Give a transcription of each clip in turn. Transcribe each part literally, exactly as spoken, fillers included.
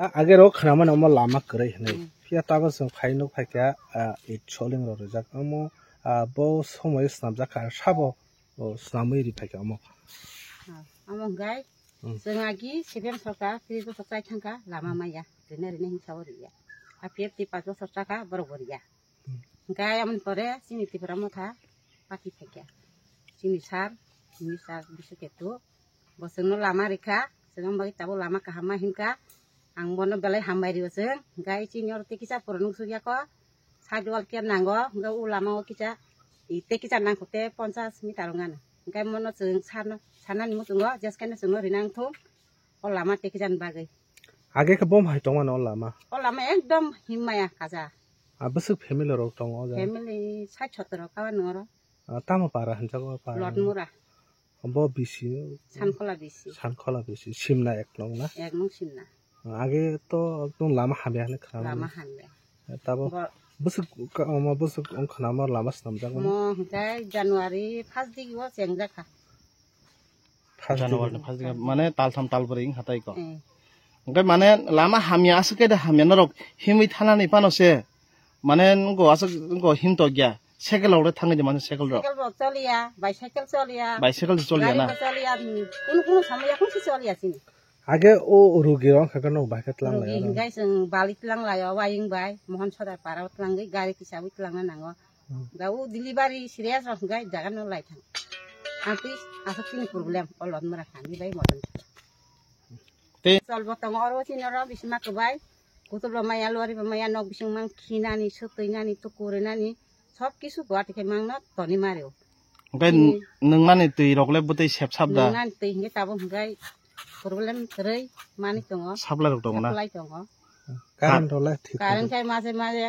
Age rok khwnamani omo lama kwrwi hinwi. Hmm. Phiya tabuk chwng phai nuk phaikha, ah, eight soling rok rijak. Omo, ah, bo somoi swnamjak kha, sabo, oh, swnamwi ri phaikha omo. Ah, omo hwnkhe Hmm. chwng agi seven sorkar, tris bosor chai thangkha, lama maya. Rina rina hinsa o riya. A P F T pas bosor chakha, borok bo riya. Hmm. Hwnkhe amoni pore chini Tipra Motha party phaikha. Chini sir, chini sir Biswa Ketu. Bo chwngno lama rikha, chwng bagwi tabuk lama kaham ma hinkha. Ang bono belai hambai rio chwng. Hwnkhe chini oro tei kisa pura nuk suk yako. Side wall khe nango, hwnkhe o lama o kisa, i tei kisa nangkuk tei ponchas meter wngano. Hwnkhe mono chwng sarno, sarnani muchungo, jeskeno chwngno rinang thung. O lama tei kisa ni bagwi. Age khe bom hai tongmano o lama? O lama ekdom himmaya kaja. A bwswk family rok tongo o jaga? Family sait sotoro kawan oro. Ah, tamo para hinjago o para? Lotmura. Bo bisi? Sankhola bisi. Sankhola bisi. Simna ek nong na? Ek nong Simna. Age to ekdom lama hamya hinwi khwnamani. Lama hamya. Tabo Bo- bwswk ka-, omo bwswk wng khwnama lama swnamjakmani? Mo hwnkhe January first digi o chengjak kha. First January digi. First digi, mane taltham talbrwi wng kha tai ko. Eh. Hwnkhe mane lama hamya aswk khe de hamya norok himwi thanani phano se. Mane ngo aswk ngo himtokya. Cycle rok le thangwi de mane cycle rok. Cycle bo choliya, bicycle choliya. Bicycle se choliya na? Gari bo choliya, hmm, kunu kunu samaya kunu se choliya chini. Age o rugi rok kha no bai khe tlang lai. Rugi hwnkhe chwng bali tlang lai o, wayung bai, Mohon Sodar para o tlangwi gari kisa wi tlangna nango. Hmm. Da o delivery serious rok hwnkhe jaga no lai thang. Ang twi aswk chini problem o Lotmura kha ni bai modon. Te- Chol bo tongo oro chini oro bisima kwbai. Kutul bo maya, lori bo maya, nok bising mang khinani, sutwi nani, tukuri nani, sob kisu Guwahati khe mangno toni mario. Hwnkhe Hmm. nwng mani twi rok le bwtwi sep sap da? Nwng nani twi hwnkhe tabuk hwnkhe problem kwrwi mani tongo. Supply rok tongo na? Supply tongo. Current rok le thik Current khe maje maje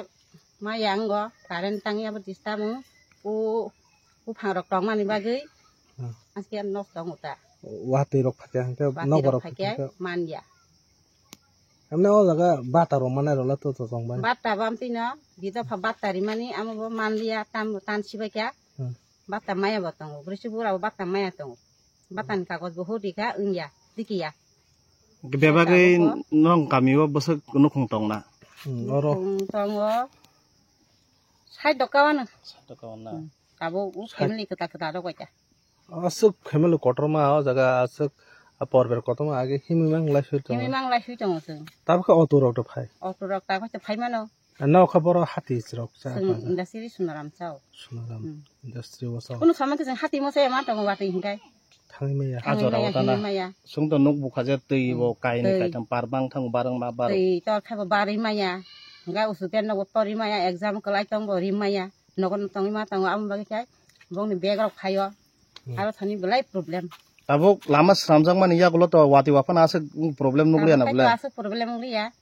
maya wngo, current tangya bo disturb wngo. O buphang rok tongmani bagwi Hmm. aske nok tongo ta. Watwi rok phaikha hwnkhe Watwi nok rok borok phaikhe phaikha. Manya. Emne o jaga bata rok manai rok le to to tong bai. Bata bam tino, bidopha bata rimani, amo bo manliya, tam, tan sibaikha. Hmm. Bata maya bo tongo, brisi bura bo bata maya tongo. Bata ni kagoj bo hudi kha, wngya, dikiya. Bebagwi Tabuk bo nong kami o bwswk nukhung tong na? Hmm, oro. Nukhung tongo, side o kawan. Side o kawan na. Hmm. Tabuk o Side family kwta kwta rok bai kha. Aswk family kotorma o jaga aswk a porber kotorma age himwi mang lai sui tongo. Himwi mang lai sui tongo chwng. Tabukhe auto rok to phai. Auto rok tabukhe phai mano. Nokha boro hati rok cha Chwng pa. Industry Sunaram chao. Sunaram Hmm. industry o chao. Kunu samang khe chwng hati mo se ma tongo watwi hinkai. Thangwi maya. Thangwi Ajora maya, wata na. Himwi maya. Chwng to nuk bukha je twi bo Hmm. kaini Twi. Kaitam par bang thang barang ma bar. Twi tor khe bo barwi maya. Hinkai usu ten nogo tori maya exam kwlai tong bo ri maya. Nogo no tongwi ma tongo amo bagwi khe bongni bag rok phaio. Hmm. Aro thani belai problem. Tabuk lama swnamjakmani yagulo to watwi waphano aswk problem nukliya na Tabuk bole? Kaitor aswk problem wngya.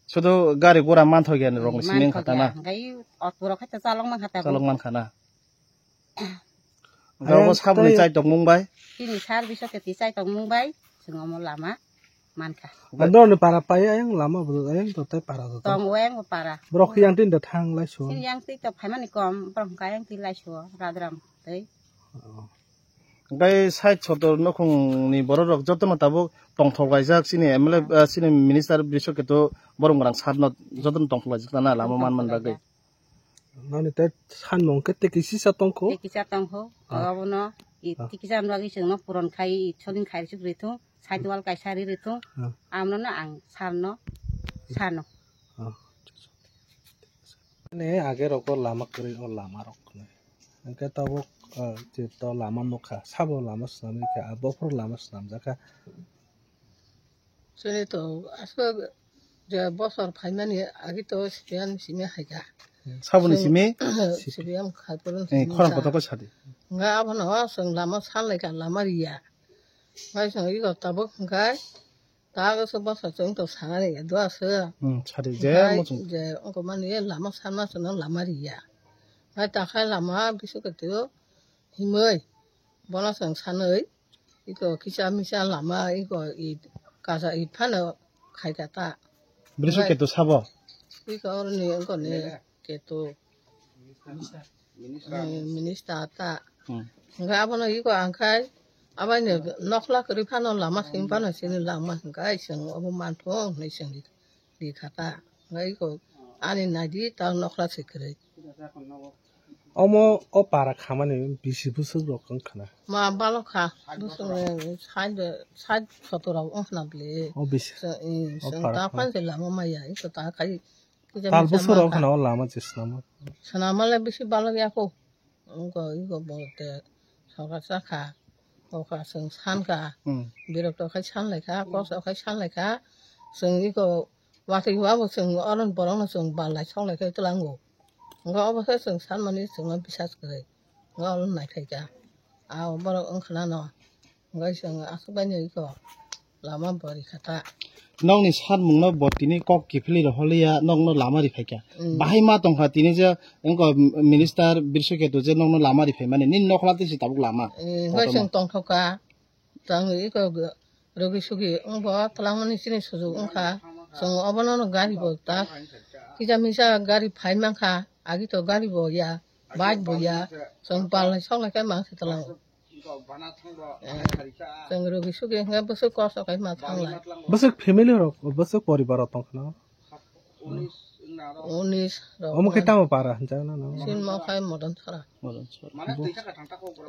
Sudu gari gura manthokya ni rokni simi wngkha ta na? Manthokya. Hwnkhe auto rok khe to chalok mankha tabuk. Chalok mankha na? Ayang Gabo saboni tei chai tongmung bai? Chini service o khe ti chai tongmung bai. Chwng omo lama mankha. Andorni para pai ayang lama bo ayang to tei para to. Tong weng bo para. Borok yang tin da thang lai so. Sini yang twi to phaimani kom, borok hwnkha yang twi lai so, Radram twi. Oh. Hwnkhe side sotor nukhungni borok rok jotono tabuk tongthok laijak, chini M L A, ah, chini minister Biswa Ketu borok rang satno jotono tongthok laijak na lama manman bagwi. Nani tei sanmung khe tei kisisa tongkho? Tei kisa tongkho. Ah. Abono i Ah. tei kisa bagwi chwngno puron khai, i soling khai rwchuk rithung, side wall kaisa ri rithung. Ah. Amno no ang sarno sano. Ah. Ani age rogo lama kwrwi o lama rok. Hwnkhe tabuk, ah, je to lama nukha, sabo lama swnamwi kha, ah, bophuru lama swnamjakha. Chini to aswk je bosor phaimani agi to siyan simi haikha. Saboni simi? Siyan khai poro Eh, simi khorang sa. Kotor khe sadi. Nga abono chwng lama sanlaikha, lama riya. Bai chwng ego tabuk hwnkhe, tago se bosor chwng to sanani ya dua se. Hmm, sadi je Hwnkhe muchung. Je ongko mani lama sanma chwngno lama riya. Bai takhai lama bisu khe tio himwi, bono chwng sanwi. Iko kisa misa lama iko it kaja it phano khaika ta. Bwrwi Bai- keto sabo? Iko oroni ongkoni keto. Eh, minister ta. Hmm. Hwnkhe abono iko angkhai abaini nokla kwrwi phano lama simi phano sini lama hwnkhe ai chwng obo manthung hinwi chwng Di khata, ngai ko ani naidi ta nokra se kwrwi. Omo o para khamani bisi bwswk rok wng khana. Ma balok kha, bwswk, eh, sait, sait sotor rok wng khana bwle. O bisi. So, eh, o so para ta khamani. Phan se lama maya, iko ta khai. Tal bwswk rok khana o lama se swnama. Swnama le bisi balok ya ko. Wngkha iko bo te sorkar sakha, okha chwng sankha, hmm, birok to khai sanlaikha, kosto khai sanlaikha, chwng iko watwi wabo chwng oro borokno chwng bal lai sok laikha tlango. Wngkha obo khe chwng sanmani chwngno bisas kwrwi, wngkha oro naikhaikha, a borok wngkha nano. Wngkha chwng aswk bai no iko lama bo rikha ta. Nokni sanmungno bo tini kok kiphilwi rohorliya, nokno lama riphaikha. Mm. Bahai ma tongkha tini je wngkha minister Birsu Ketu je nokno lama riphaimani, nini nokla tisi tabuk lama. Eh, wngkha kotorma. Chwng tongthokha, chwng iko rogi sugi wngbo twlangmani chini sujuk wngkha. Chwng obono gari bo ta kisa misa gari phai mankha, agi to gari bo ya, bike bo ya, chwng bal lai sok lai khe mang se twlango. Chwng rogi sugi hwnkhe bwswk kosto khai ma thanglai. Bwswk family rok, bwswk poribar rok tongkha na? Unis rok. Omo khe tamo para hwnjak na no? Sin mo khai modon sora. Modon sora.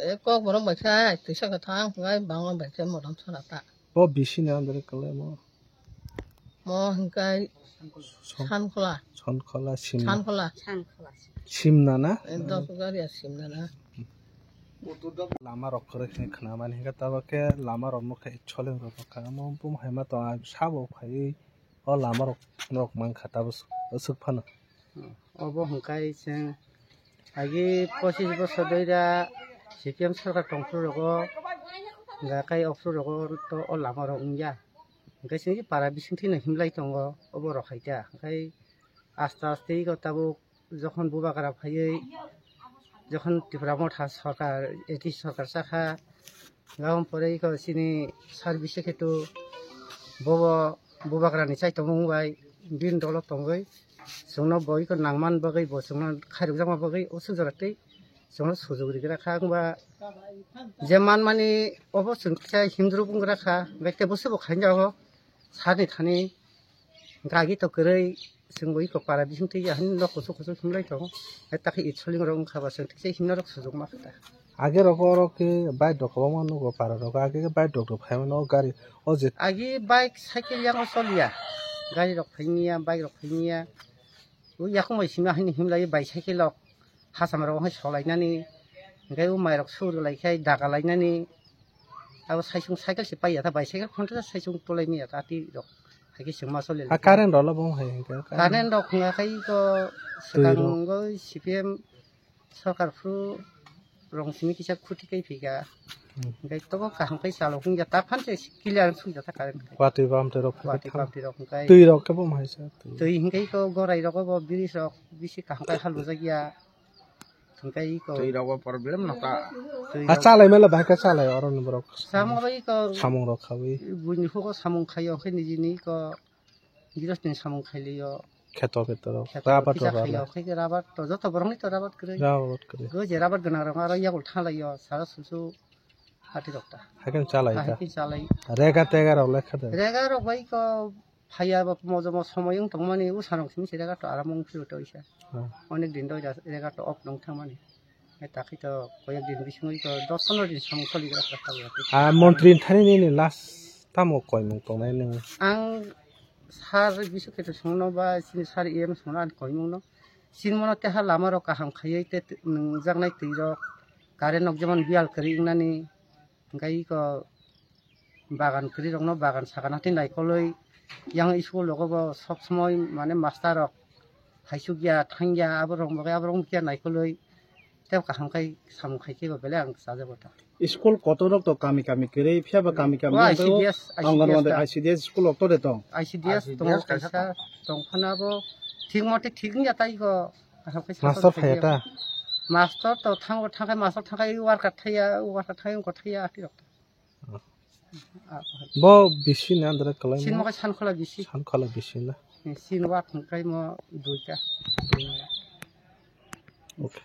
E kok borok bai khai twisa kwthang hwnkhai bangma bai khai modon sora ta. Bo bisi ni andare kwlai mo. Mo hwnkhe Son-, Sankhola. Sankhola, Simna. Sankhola. Simna na? Eh, dos gari ar Simna na. Lama rok kwrwi khe khna mani hwnkhe tabuk khe lama rok nokha soleng rok nokha. Omo bum hai ma tong ang sabo phaiwi o lama rok norok mankha tabuk aswk phano. Obo hwnkhe chwng agi pochis bosor doira C P M sorkar tongphuru rogo, hwnkhe kai ophuru rogo to o lama rok wngya. Hwnkhe chini para bisingtwi no himlai tongo, obo rok hai kha. Hwnkhe aste aste iko tabuk jokhon bubagra phaiwi, jokhon Tipra Motha sorkar, A D C sorkar chakha, gabon pore iko chini sir Bishu Ketu bobo bubagrani chaitomung bai bini dolo tongwi chwngno bo iko nangman bagwi bo chwngno khairokjakma bagwi usuk jora twi chwngno sujuk rigra kha wngba je manmani obo chwng kisa himjrwk wnggra kha, hwnkhe tei bo se bo khainjago sani thani gagi to kwrwi chwng bo iko para bising twi ahini nok kuchuk kuchuk himlai tongo, hai takhe itsoling rok wngkha ba chwng tikhe himna rok sujuk ma kha ta. Age rok oro khe bike rok kwbangma nugo para rok, age khe bike rok rok phaimano o gari o je. Agi bike cycle yango choliya, gari rok phaimiya, bike rok phaimiya. O yakung bai sima hini himlai bicycle rok hacham rok hai solainani, hwnkhe o mai rok sur lai khai daga lainani. Abo saisung cycle se paiya ta, bicycle phone ta saisung tolai miya ta, ati rok hai khe chwng ma choli. A current rok bo hai hwnkhe current rok hwnga khai ko twi rok. Swkang go C P M sorkar phuru rong simi kisa khuti kai phika. Hmm. Hwnkhe tobo kaham kai chalo hwnkhe ta phan se clear sung jata current kai. Watwi bam twi rok phai watwi thang. Bam twi rok hwnkhe. Twi rok khe bo hai sa twi. Twi hwnkhe ko gorai rok bo bridge rok bisi kaham kai halujakya. Hwnkhe ko twi rok bo problem no ta. Twi a rok chalai mela bahai khe chalai oro ni borok. Samung bai ko samung rok khawi. Buini hugo samung khayo hwnkhe nijini ko girosni samung khailiyo. Kheto kheto rok. Kheto rabar kisa rok khailiyo, rale. Khe rabar to joto borokni to rabar kwrwi. Rabar kwrwi. Go je rabar gwnang rok aro yakul thanglaio sara susu hati rok ta. Haikhe chalai ta. Haikhe chalai. Rega tega rok lekha de. Rega rok bai ko phaiya ba mojomo somoi wng tongmani usa rok simi se rega to aram wng phio to isa. Hmm. Onek din doi rega to off nong thangmani. Hai takhi to koyek din bisingwi to dos pondro din samung choli gra kha tabuk. Ah, montri thani nini last tamo koimung tongnai nung? Ang sir Bishu Ketu songno ba chini sir E M songno ang koimung no. Chini mono teha lama rok kaham khaiwi te nung jaknai twi rok. Current rok jemon biyal kwrwi wngnani. Hwnkhe iko bagan kwrwi rokno bagan sakana tei naikolwi yang school rogo bo sob somoi mane master rok haisuk ya thang ya abo rok bo khe abo rok bo khe naikolwi tei kaham khai samung khai khe bo belai ang chajago ta. School kotor rok to kami kami kwrwi phiya ba kami kami o ang I C D S, ang I C D S Anganwadi ta. I C D S school rok to de tong. I C D S tongo kaisa tong phano abo thik mote thik wngya ta iko kaham khai master sakha phaiya ta. Master to thango thangkhai master thangkhai worker thaiya worker thaiya wngkha thaiya ati rok. Bo bisi ni andra kwlai. Sin mo kai Sankhola bisi. Sankhola bisi na. Sin wa thung kai mo duita. Okay.